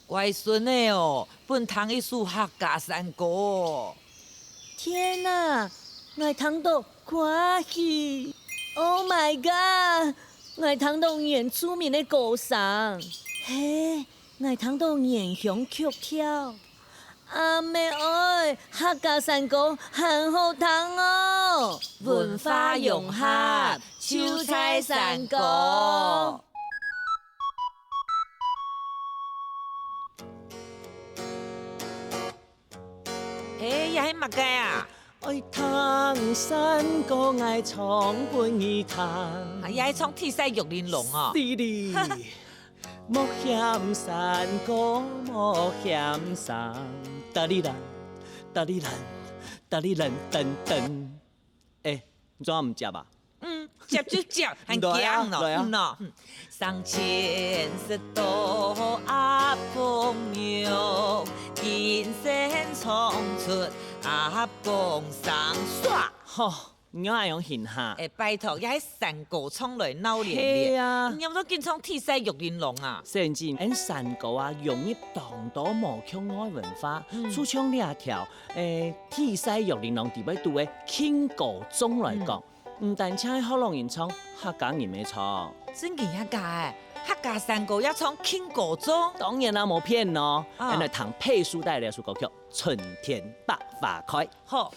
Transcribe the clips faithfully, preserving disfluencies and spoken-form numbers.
乖孫仔哦，分聽一首客家山歌哦。天啊，𠊎聽到歡喜！Oh my god！𠊎聽到原住民个歌聲，嘿，𠊎聽到原鄉曲調。阿姆哀，客家山歌還好聽哦！文化融合，就在山歌。 欸，這係麼个啊？愛聽山歌，𠊎唱分你聽。啊，這係唱《天使玉玲瓏》哦。是哩，莫嫌山歌，莫嫌山，噠哩啦，噠哩啦，噠哩啦，噔噔。欸，你怎樣毋接啊？ 嗯，接就接，還驚咯，毋對啊，毋對啊。嗯咯。嗯。上前食到鴨公肉，緊身衝出鴨公聲，唰！吼，你愛用行哈？欸，拜託，這係山歌唱來鬧連連。係啊。你有無緊唱《天使玉玲瓏》啊？細人仔，𫣆山歌啊，融入當多無共外文化，嗯。就像這條，欸，《天使玉玲瓏》裡背肚个慶歌頌來講，嗯。 毋單淨係學老人唱，客家人乜唱。真个也假个？客家山歌也唱慶歌頌？當然啦，無騙哦。啊。𫣆來聽配書帶這首歌曲《春天百花開》。好。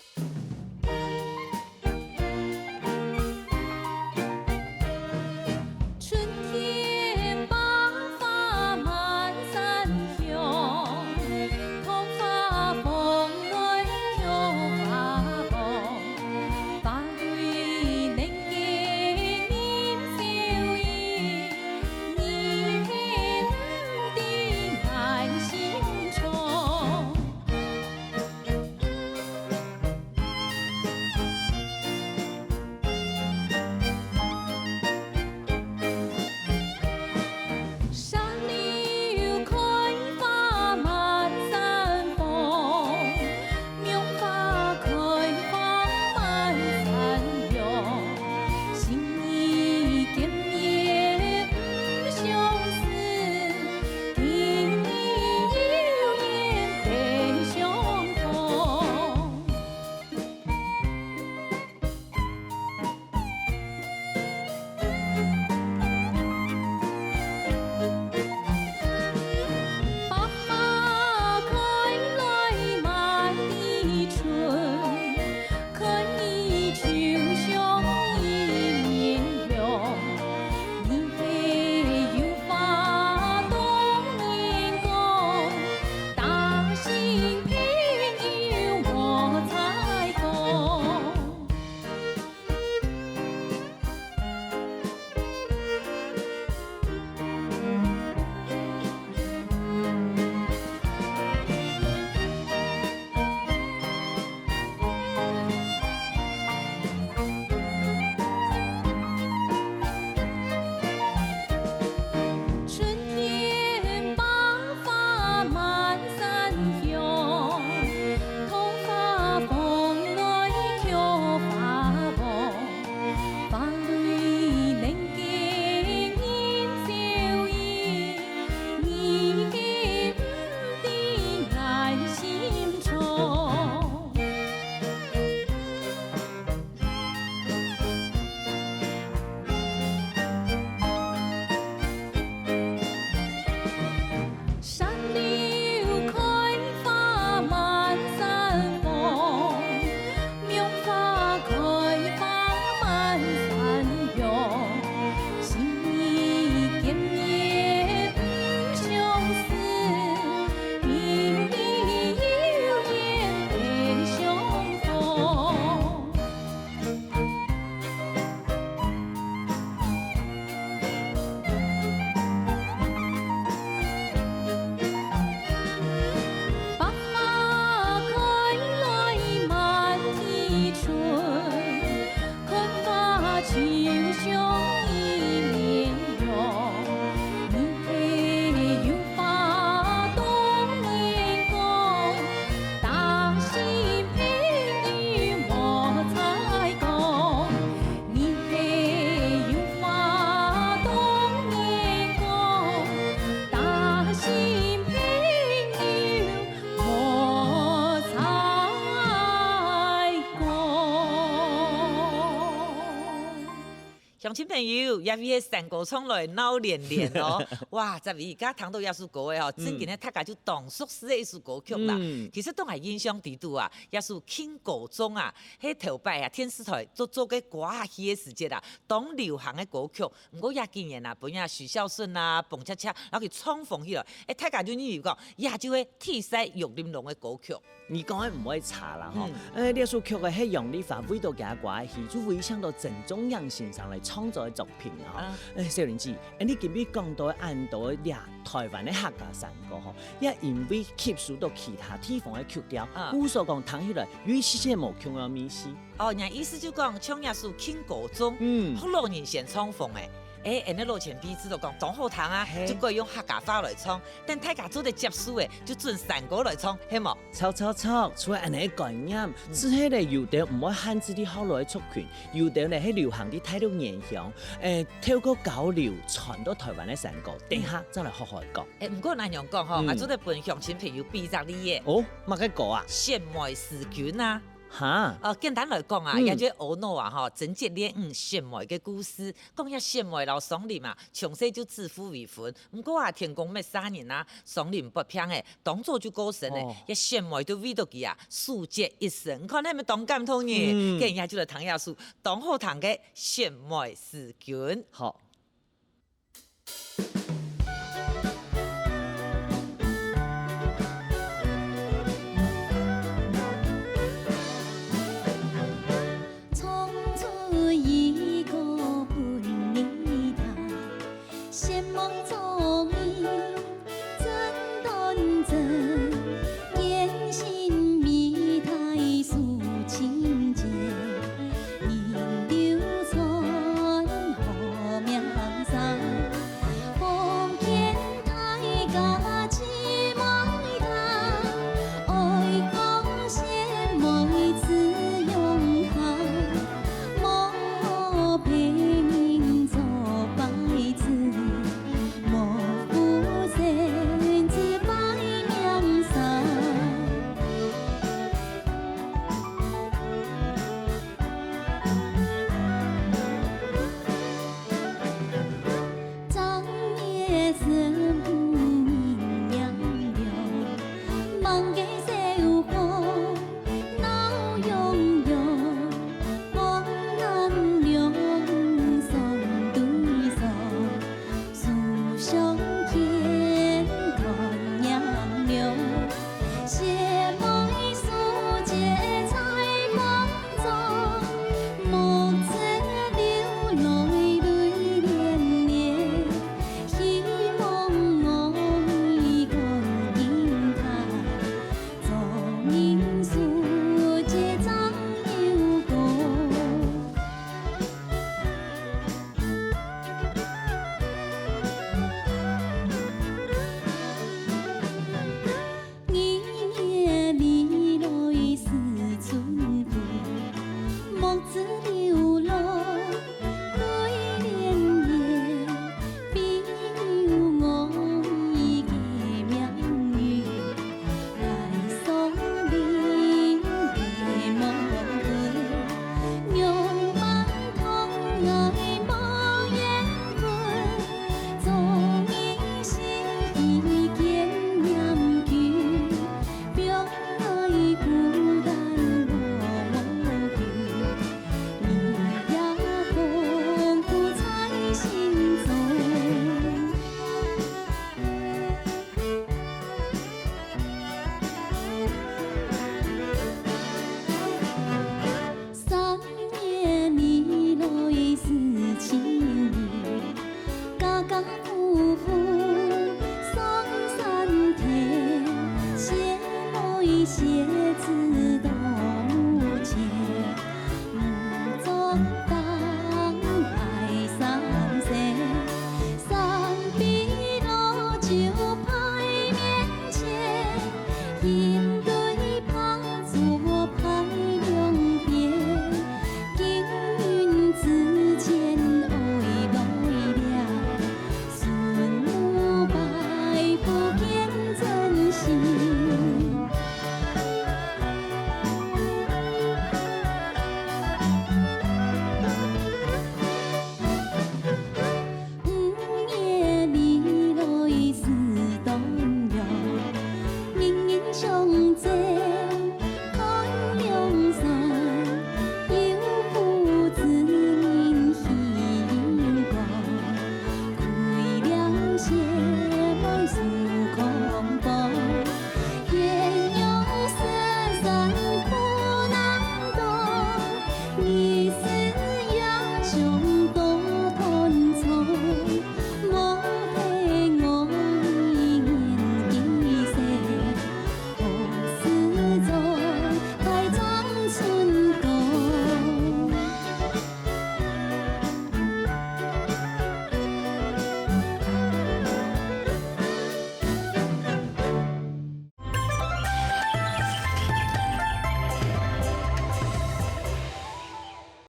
鄉親朋友，這位个山歌唱來鬧連連哦。哇，這位而家聽到這首歌个吼，真經个大家就當熟悉个一首歌曲啦。其實當下印象裡肚啊，這首《慶高宗》啊，係頭擺啊電視台做做个歌仔戲个時節啊，當流行个歌曲。毋過這幾年啊，分這徐孝順啊、彭恰恰，然後佢唱紅起來，誒，大家就認為講，這就係第四玉玲瓏个歌曲。 你講个毋會差啦吼。呃，這首曲个係楊麗花為著佢个歌仔戲，就委請到曾中央先生來創作个作品啊吼。呃，小玲姐，誒，你今日講到恁多這台灣个客家山歌吼，也因為吸收到其他地方个曲調，故所講聽起來有一息息無共樣个味緒。哦，人意思就講，像這首《慶高宗》，嗯，福佬人先唱紅个，誒，恁呢老前輩知道講當好聽啊，就改用客家話來唱。 等大家做得接受个，就準山歌來唱，係無？著著著，除了恁呢个概念，之後咧，有兜毋會限制在福佬个族群，有兜咧係流行在大陸原鄉，誒，透過交流傳到台灣个山歌，等下再來好好講。誒，毋過恁樣講吼，𠊎做得分鄉親朋友比隻例耶。哦，麼个歌啊？雪梅思君啊。哈？哦，簡單來講啊，也就係阿腦啊吼，曾潔戀雪梅个故事，講這雪梅摎桑林啊，從細就指腹為婚， 毋過啊，天公搣煞人啊，桑林發病誒，當早就過身誒，這雪梅都為著佢啊，守節一生。你看係毋係當感動人？今日就來聽這首當好聽个《雪梅思君》。好。